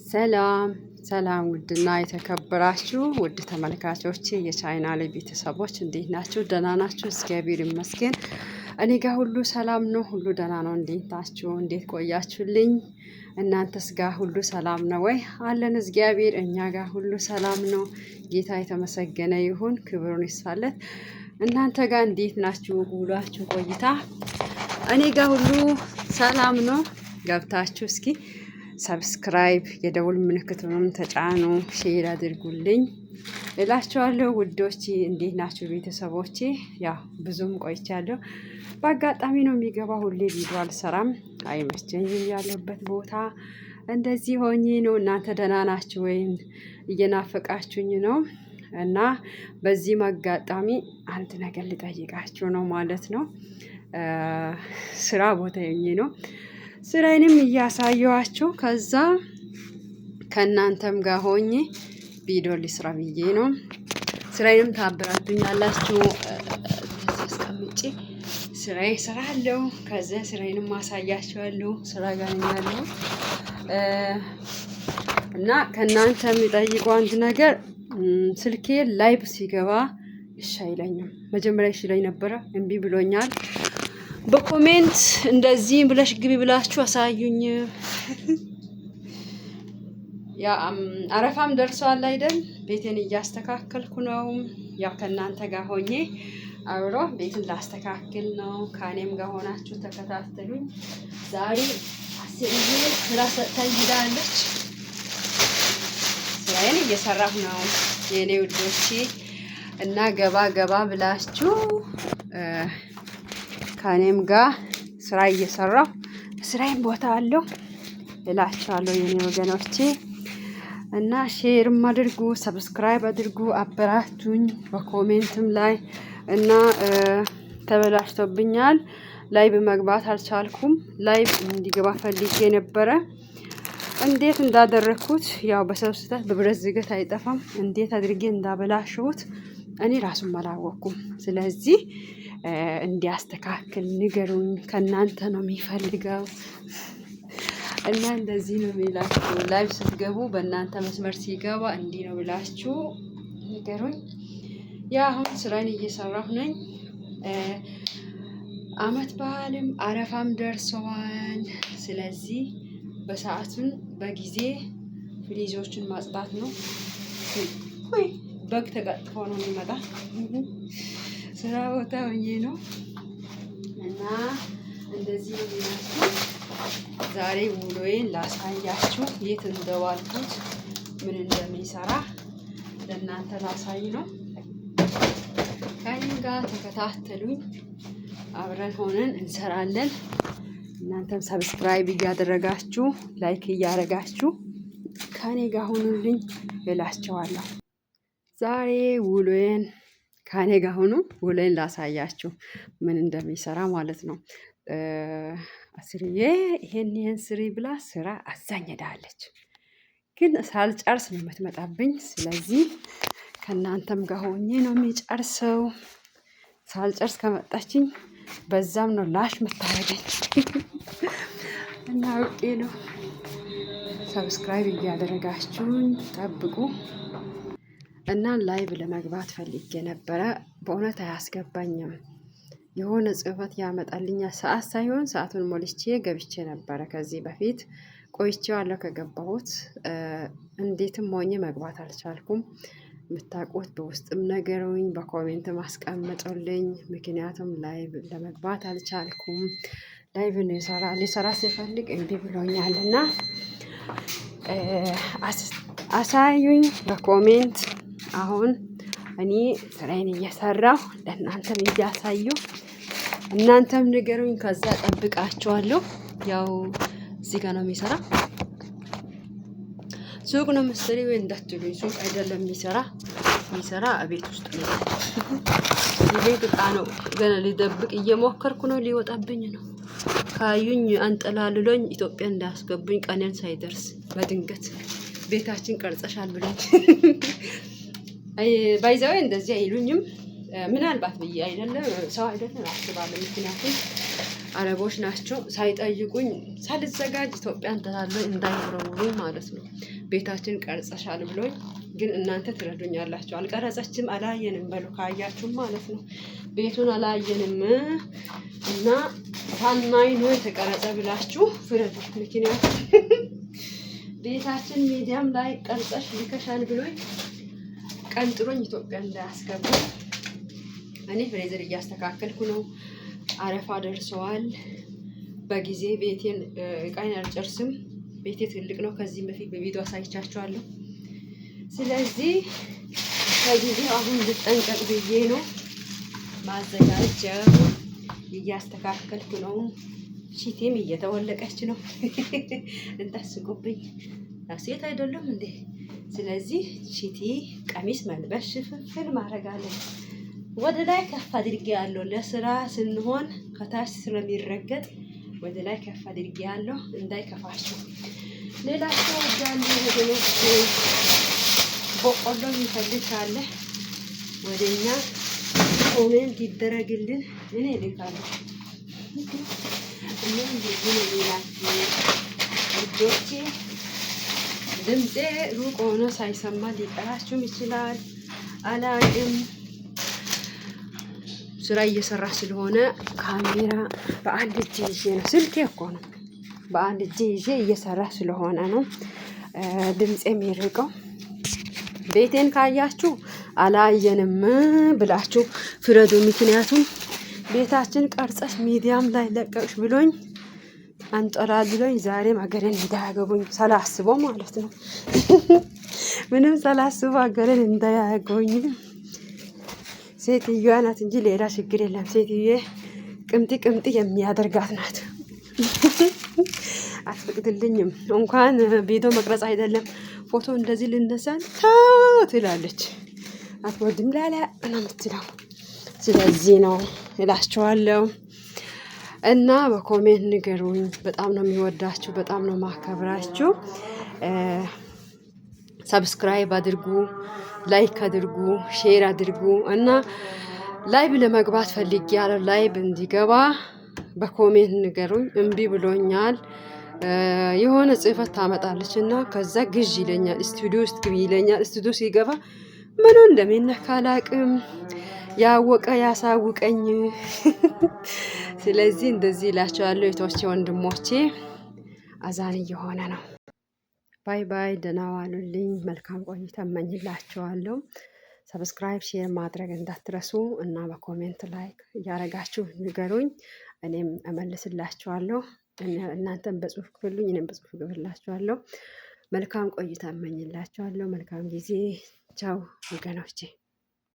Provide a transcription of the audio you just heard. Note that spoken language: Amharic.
ሰላም ሰላም፣ ውድና የተከበራችሁ ውድ ተመልካቾቼ፣ የቻናሌ ቤተሰቦች፣ እንዴት ናችሁ? ደህና ናችሁ? እግዚአብሔር ይመስገን። እኔ ጋር ሁሉ ሰላም ነው፣ ሁሉ ደህና ነው። እንዴት ናችሁ? እንዴት ቆያችሁልኝ? እናንተስ ጋር ሁሉ ሰላም ነው ወይ? አለን እግዚአብሔር። እኛ ጋር ሁሉ ሰላም ነው። ጌታ የተመሰገነ ይሁን፣ ክብሩን ይስፋለት። እናንተ ጋር እንዴት ናችሁ? ውሏችሁ ቆይታ? እኔ ጋር ሁሉ ሰላም ነው። ገብታችሁ እስኪ subscribe፣ የደውል ምልክቱንም ተጫኑ፣ share አድርጉልኝ እላችኋለሁ። ውዶቼ፣ እንዴት ናችሁ ቤተሰቦቼ? ያው ብዙም ቆይቻለሁ። በአጋጣሚ ነው የሚገባ፣ ሁሌ ቪዲዮ አልሰራም፣ አይመቸኝም። ያለሁበት ቦታ እንደዚህ ሆኜ ነው። እናንተ ደህና ናችሁ ወይም እየናፈቃችሁኝ ነው? እና በዚህም አጋጣሚ አንድ ነገር ልጠይቃችሁ ነው ማለት ነው። ስራ ቦታ ሆኜ ነው፣ ስራዬንም እያሳየኋችሁ ከዛ ከእናንተም ጋር ሆኜ ቪዲዮ ልስራ ብዬ ነው። ስራዬንም ታበራቱኛላችሁ። እንደዚህ አስቀምጬ ስራዬ እሰራለሁ። ከዛ ስራዬንም ማሳያችኋለሁ። ስራ ጋር ነኝ ያለሁት። እና ከእናንተ የሚጠይቀው አንድ ነገር፣ ስልኬ live ሲገባ እሺ አይለኝም። መጀመሪያ እሺ ይለኝ ነበረ፣ እምቢ ብሎኛል። በ comment እንደዚህ ብለሽ ግቢ ብላችሁ አሳዩኝ። ያ አረፋም ደርሷል አይደል? ቤቴን እያስተካከልኩ ነው። ያው ከእናንተ ጋር ሆኜ አብሮ ቤትን ላስተካክል ነው። ከእኔም ጋር ሆናችሁ ተከታተሉኝ። ዛሬ አስርዬ ስራ ሰጥታኝ ሄዳለች። ስራዬን እየሰራሁ ነው የኔ ውዶቼ፣ እና ገባ ገባ ብላችሁ ከእኔም ጋር ስራ እየሰራሁ ስራዬን ቦታ አለው እላችኋለሁ የኔ ወገኖቼ። እና share ም አድርጉ፣ subscribe አድርጉ፣ አበራቱኝ በ comment ም ላይ። እና ተበላሽቶብኛል። Live መግባት አልቻልኩም። Live እንዲገባ ፈልጌ ነበረ። እንዴት እንዳደረግኩት፣ ያው በሰው ስህተት በብረት ዝገት አይጠፋም። እንዴት አድርጌ እንዳበላሽሁት እኔ ራሱን አላወቅኩም። ስለዚህ እንዲያስተካክል ንገሩኝ። ከእናንተ ነው የሚፈልገው። እና እንደዚህ ነው የሚላችሁ። Live ስትገቡ በእናንተ መስመር ሲገባ እንዲህ ነው ብላችሁ ንገሩኝ። ያ አሁን ስራን እየሰራሁ ነኝ። አመት በዓልም አረፋም ደርሰዋል። ስለዚህ በሰዓቱን በጊዜ ፍሪጆችን ማጽዳት ነው። ወይ በግ ተቀጥፎ ነው የሚመጣ። ስራ ቦታ ሆኜ ነው እና እንደዚህ ነው የሚመስለው። ዛሬ ውሎዬን ላሳያችሁ፣ የት እንደዋልኩት፣ ምን እንደሚሰራ ለእናንተ ላሳይ ነው። ከእኔም ጋር ተከታተሉኝ፣ አብረን ሆነን እንሰራለን። እናንተም subscribe እያደረጋችሁ፣ like እያደረጋችሁ ከእኔ ጋር ሁኑልኝ እላችኋለሁ። ዛሬ ውሎዬን ከእኔ ጋር ሁኑ፣ ውሎዬን ላሳያችሁ ምን እንደሚሰራ ማለት ነው። አስርዬ ይሄን ይሄን ስሪ ብላ ስራ አዛኝ ሄዳለች። ግን ሳልጨርስ ነው የምትመጣብኝ። ስለዚህ ከእናንተም ጋር ሆኜ ነው የሚጨርሰው። ሳልጨርስ ከመጣችኝ በዛም ነው ላሽ የምታደርገኝ እና አውቄ ነው። Subscribe እያደረጋችሁኝ ጠብቁ። እና live ለመግባት ፈልጌ ነበረ። በእውነት አያስገባኝም። የሆነ ጽህፈት ያመጣልኛል። ሰዓት ሳይሆን ሰዓቱን ሞልቼ ገብቼ ነበረ። ከዚህ በፊት ቆይቼዋለሁ ከገባሁት። እንዴትም ሆኜ መግባት አልቻልኩም። የምታውቁት በውስጥም ነገሩኝ፣ በ comment ማስቀምጡልኝ። ምክንያቱም live ለመግባት አልቻልኩም። Live ሊሰራ ሲፈልግ እምቢ ብሎኛል እና አሳዩኝ በ comment። አሁን እኔ ስራዬን እየሰራሁ ለእናንተም እያሳዩ እናንተም ንገሩኝ። ከዛ ጠብቃችኋለሁ። ያው እዚህ ጋር ነው የሚሰራ። ሱቅ ነው መሰለኝ ወይ እንዳትሉኝ፣ ሱቅ አይደለም የሚሰራ። የሚሰራ ቤት ውስጥ ነው። የቤት እቃ ነው። ገና ሊደብቅ እየሞከርኩ ነው። ሊወጣብኝ ነው። ካዩኝ አንጠላልሎኝ ኢትዮጵያ እንዳያስገቡኝ ቀኔን ሳይደርስ በድንገት ቤታችን ቀርጸሻል ብለኝ። By the way እንደዚህ አይሉኝም። ምናልባት ብዬ አይደለም፣ ሰው አይደለም አስባለሁ። ምክንያቱም አረቦች ናቸው። ሳይጠይቁኝ ሳልዘጋጅ ኢትዮጵያን ተታሎኝ እንዳይወረውሩኝ ማለት ነው። ቤታችን ቀርጸሻል ብሎኝ፣ ግን እናንተ ትረዱኛላችሁ። አልቀረጸችም አላየንም በሉ ካያችሁም ማለት ነው። ቤቱን አላየንም እና ታናይ ነው የተቀረጸ ብላችሁ ፍረዱ። ምክንያቱም ቤታችን ሚዲያም ላይ ቀርጸሽ ልከሻል ብሎኝ ቀንጥሮኝ ኢትዮጵያ እንዳያስገቡ። እኔ freezer እያስተካከልኩ ነው። አረፋ ደርሰዋል። በጊዜ ቤቴን እቃዬን አልጨርስም። ቤቴ ትልቅ ነው። ከዚህም በፊት በቪዲዮ አሳይቻችኋለሁ። ስለዚህ ከጊዜው አሁን ልጠንቀቅ ብዬ ነው ማዘጋጀው። እያስተካከልኩ ነው። ሺቴም እየተወለቀች ነው። እንዳስቁብኝ ሴት አይደለም እንዴ? ስለዚህ ሺቲ ቀሚስ መልበስ ሽፍንፍን ማድረግ አለ። ወደ ላይ ከፍ አድርጌ ያለው ለስራ ስንሆን ከታች ስለሚረገጥ ወደ ላይ ከፍ አድርጌ ያለው እንዳይከፋችሁ። ሌላቸው ወዳሉ ወገኖች በቆሎ የሚፈልግ ካለ ወደኛ comment ይደረግልን፣ እኔ እልካለሁ። እና እንደዚህ ነው ሌላችሁ ልጆቼ። ድምፄ ሩቅ ሆኖ ሳይሰማ ሊቀራችሁም ይችላል፣ አላቅም። ስራ እየሰራ ስለሆነ ካሜራ በአንድ እጅ ይዤ ነው፣ ስልኬ እኮ ነው። በአንድ እጅ ይዤ እየሰራ ስለሆነ ነው ድምፄ የሚርቀው። ቤቴን ካያችሁ አላየንም ብላችሁ ፍረዱ። ምክንያቱም ቤታችን ቀርጸሽ ሚዲያም ላይ ለቀቅሽ ብሎኝ አንጠላልሎኝ ዛሬም ሀገሬን እንዳያገቡኝ ሳላስበው ማለት ነው። ምንም ሳላስበው ሀገሬን እንዳያገቡኝ። ሴትዮዋ ናት እንጂ ሌላ ችግር የለም። ሴትዬ ቅምጢ ቅምጢ የሚያደርጋት ናት። አትፈቅድልኝም። እንኳን ቪዲዮ መቅረጽ አይደለም ፎቶ እንደዚህ ልነሳን ተው ትላለች። አትወድም ላላ ነው የምትለው። ስለዚህ ነው እላችኋለሁ። እና በ comment ንገሩኝ። በጣም ነው የሚወዳችሁ፣ በጣም ነው ማከብራችሁ። subscribe አድርጉ፣ like አድርጉ፣ share አድርጉ። እና live ለመግባት ፈልጌ ያለው live እንዲገባ በ comment ንገሩኝ። እምቢ ብሎኛል። የሆነ ጽህፈት ታመጣለች እና ከዛ ግዥ ይለኛል፣ ስቱዲዮ ውስጥ ግቢ ይለኛል። ስቱዲዮ ሲገባ ምኑ እንደሚነካ አላቅም። ያወቀ ያሳውቀኝ። ስለዚህ እንደዚህ እላቸዋለሁ። እህቶቼ ወንድሞቼ፣ አዛን እየሆነ ነው። Bye bye። ደህና ዋሉልኝ። መልካም ቆይታ እመኝላችኋለሁ። Subscribe፣ share ማድረግ እንዳትረሱ እና በ comment like እያረጋችሁ ንገሩኝ፣ እኔም እመልስላችኋለሁ። እናንተም በጽሁፍ ክፍሉኝ፣ እኔም በጽሁፍ እግብላችኋለሁ። መልካም ቆይታ እመኝላችኋለሁ። መልካም ጊዜ። ቻው ወገኖቼ።